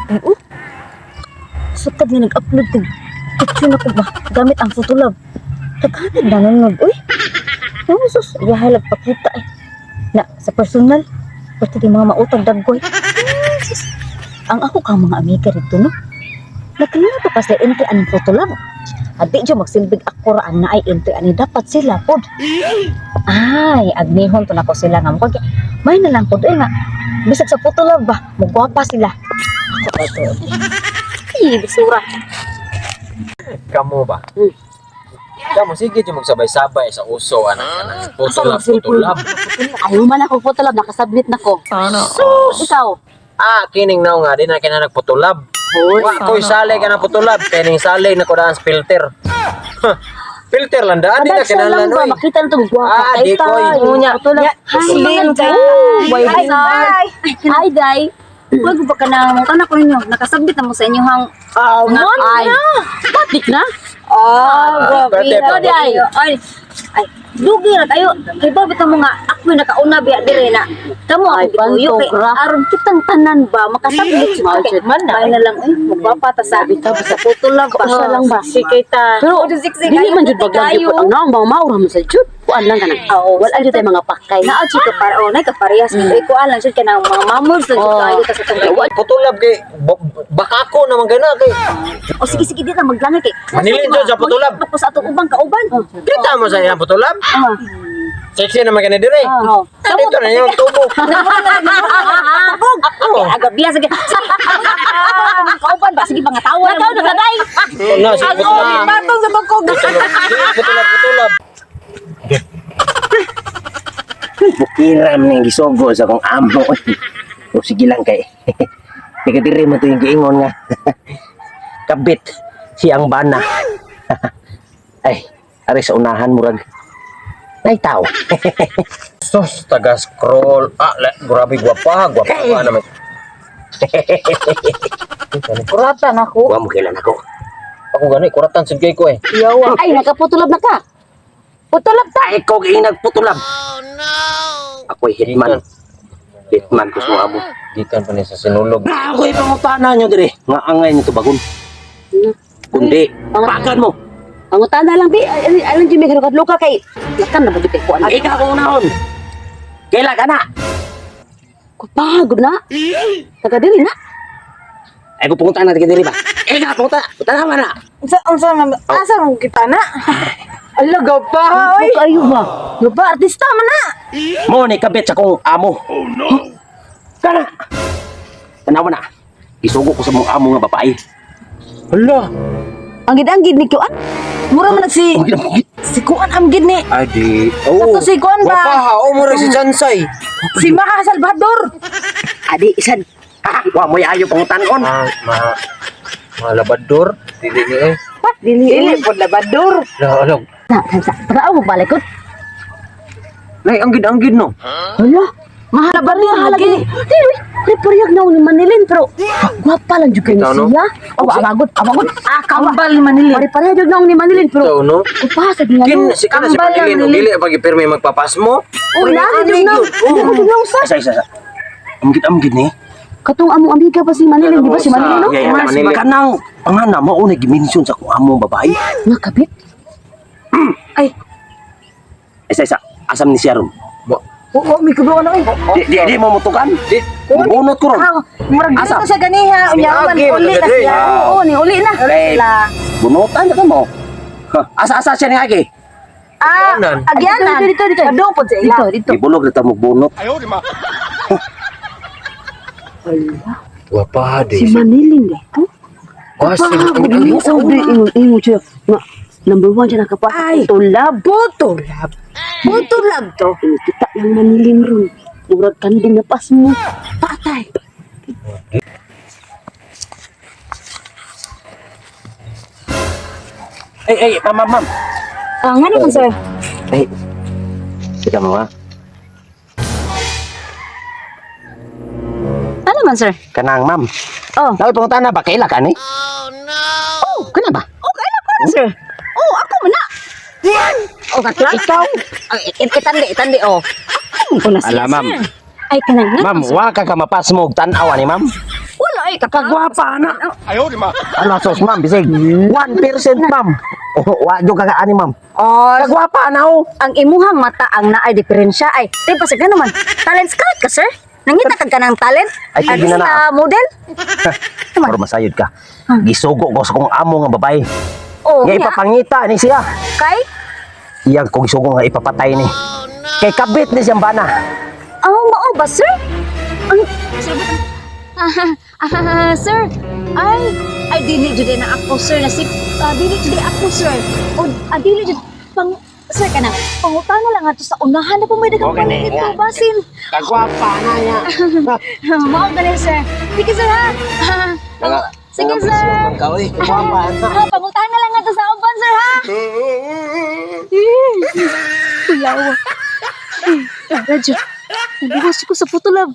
Ay, oh. Sukad nga nag-upload kag picture na ko ba gamit ang Photolab. Daghan nanonood, uy. Oh, sus, yahalag pakita eh. Na, sa personal, pwede di mga mautag daggoy. Ay, sus. Ang ako ka mga amiga rito, no? Nagkalala pa sila entry anong Photolab. Adi dyan magsilbig ako raan na ay entry ani dapat sila pod. Ay, agnihon to nako sila nga mo. May na lang pod eh nga. Bisag sa Photolab ba, mugwapa sila. Ako ba to? Ay, basura. Kamo ba? Kamo sige jud magsabay-sabay sa uso anak kanang putulab putulab. Ayaw man ako photolab, nakasubmit na ko. Sus! Ikaw? Ah, kining naw nga di na kina nagputulab. Wa koy sali ka na putulab kay ning sali na ko daan sa filter. Filter lang daan di na Kadagsa lang kinahanglan ba? oy. Makita na itong gwapa. Ah, di koy. Ngunya. Photolab. Slim kay. Ay, Hi, Hi, Day. Huwag ba ka na mo tanak ko ninyo? Nakasabit na mo sa inyong hang Mga ay. Patik na? Ah, grabe. Pwede pa. Ay, ay, ay, ay, dugi ra kayo. Kay ba bitaw mo nga ako yung nakauna biya dire na. Kamo Ay, ako gituyo kay pantog ra. aron kitang tanan ba makasabit jud Ay, kay man na. Ay na lang ay magpapata sa sa photo lang ba. Kausa lang ba? Si kita. Pero, siksik dili man jud baglag jud ang naong mga maura mo sa jud. Kuan lang ka na. Oo. Wala jud tay mga pakay. Naa jud ka para oh, nay kaparehas mm. Ko alam jud ka ng mga mamol sa jud Oo. kayo ta sa tong. Putulab kay bakako naman kay na kay. O sige sige di na maglangay kay. Manilin jud sa putulab. Ako sa atong ubang kauban. Kita mo sa iyang putulab. Ah. Sexy naman kani dire. Oo. Ah, dito na yung tubo. Tabog. Oo. Agabiya sige. Sige. Ang kauban ba sige pangatawa. Nakaw na ka, Day. Na si putulab. Patong sa bangkog. Putulab putulab. Bukiram ning gisugo sa akong amo. O sige lang kay. Di ka diri mo to yung giingon nga. Kabit siyang bana. Ay, ari sa unahan murag. Nay tao. Sus, taga scroll. Ah, la, grabe gwapa, gwapa ka naman. Kuratan ako. Wa mo kailan ako. Ako gani, kuratan sud kay ko eh. Yawa. Ay, nakaputulab na ka. Putulab ta. Ay ko giinag putulab. Oh no. Ako'y hitman. Hitman ko sa amo. Gikan pa ni sa sinulog. Na ako'y pangutana nyo dire. Nga angay nyo tubagon. Kundi, pakan mo. Pangutana lang, bi. Ay, ay, ay, lang, may kadluka kay. Lakan na ba jud kay kuan? Ikaw akong unahon. Kaila ka na. Pagod na. Taga diri na. Ay ko punta na diri ba? Ikaw punta. Punta na. Unsa unsa man asa man kita na? Ala gapa oy. Kayo ba? Gapa artista man na. Mo ni kabit sa kong amo. Oh no. Kana. Tanawa na. Isugo ko sa mong amo nga babae. Hala. Anggid-anggid ni kuan. Mura man si Oh, ginamugit. si Kuan amgid ni. Adi. Oo. Ato si Kuan ba? Gwapa ha, o mura si Chansay. Si Maha Salvador. Adi isan. Ha, wa mo'y ayo pang tanon. Ah, ma ma labador. Dili ni eh. Dili dili pod Labador. La, ala. Na, sa tao mo balikot. Nay, anggid-anggid no. Hala. Mahal ba niya lagi? Dili, reparyag na ni Manilin pero gwapa lang jud kay Ikaw, no? siya. Oh, abagot, abagot. Ah, kawa. Kambal Manila. Pare-pareha jud na ni Manilin pero Ito no. upa sa nga Kin no. si kana si Kambal lang Manilin, nili. dili pag gipirmi magpapasmo. Oh, lagi jud na. Lagi jud na usa. Isa isa isa. Amgit amgit ni. Katong among amiga pa si Manilin, di ba si Manilin no? Yeah, yeah, Manilin. Kanang pangana mo una gimension sa kong amo nga babae. Nga kabit. Ay, Isa isa. Asam ni siya ron. oo mi kubo ano eh. Di di, di mo mutukan. Di. Bunot ko ron. Ah, murag Asa? dito sa ganiha unya man Agi, uli na matagad, siya. eh. Oo, ni uli na. Uli Eh, sila. Bunutan ka mo. Ha, asa asa siya ni agi. Ah, Agyanan. agyanan. Dito, dito, dito. Adto pod sa ila. Dito, dito. Ibulog na mo bunot. Gwapa di. Si Manilin dito. Wa si Pagod niya sa una. Ingon, ingon siya. Nga, number one siya nakapasa. Tulab. Putulab. Putulab to. Kita ng Manilin ron. Murag kanding na pas mo. Patay. Ay ay, ma'am ma'am, ma'am. Ah, nga naman sir. Ay. Sige mo ha. Ano man sir? Kanang ma'am. Oh. Naoy pangutana ba kaila ka ni? Oh, kana ba? Oh, kailan ko na sir. Oh, ako man na. Oh, katla. Ikaw. Ay, itandi, itandi oh. Ako man ko na siya, Ala, ma'am. sir. Ay, kanang nga. Ma'am, wa ka ka mapasmo og tan-aw ani ma'am. Wala Ay, Kagwapa na. Ano sos ma'am, bisig 1% ma'am. Oh, wa jud ka kaani ma'am. Oh, Kagwapa na oh. ang imuhang mata ang naay diferensya ay. Di pa sige naman. Talent scout ka, sir. Nangita ka ka ng talent? Ay, sige na Artista, na. model? Pero masayod ka. Gisugo ko sa kong amo nga babae. Oh, Nga nga. ipapangita ni siya. Kay? Iyang kong gisugo nga ipapatay ni. Kay kabit ni siyang bana. Oh, mao ba, sir? Ang sir, sir. Ay, ay dili jud na ako, sir. Nasip, dili jud ako, sir. O, dili jud pang sir kana. Pangutana lang ato sa unahan na po may daghang Okay, paningit nga. ko basin. Kagwapa na niya. Mao gani, sir. Sige, sir, ha. Sige, sir. Kagwapa na. Pangutana lang ato sa uban, sir, ha. Kulawa. Radyo. Nabuhos ko sa photolab.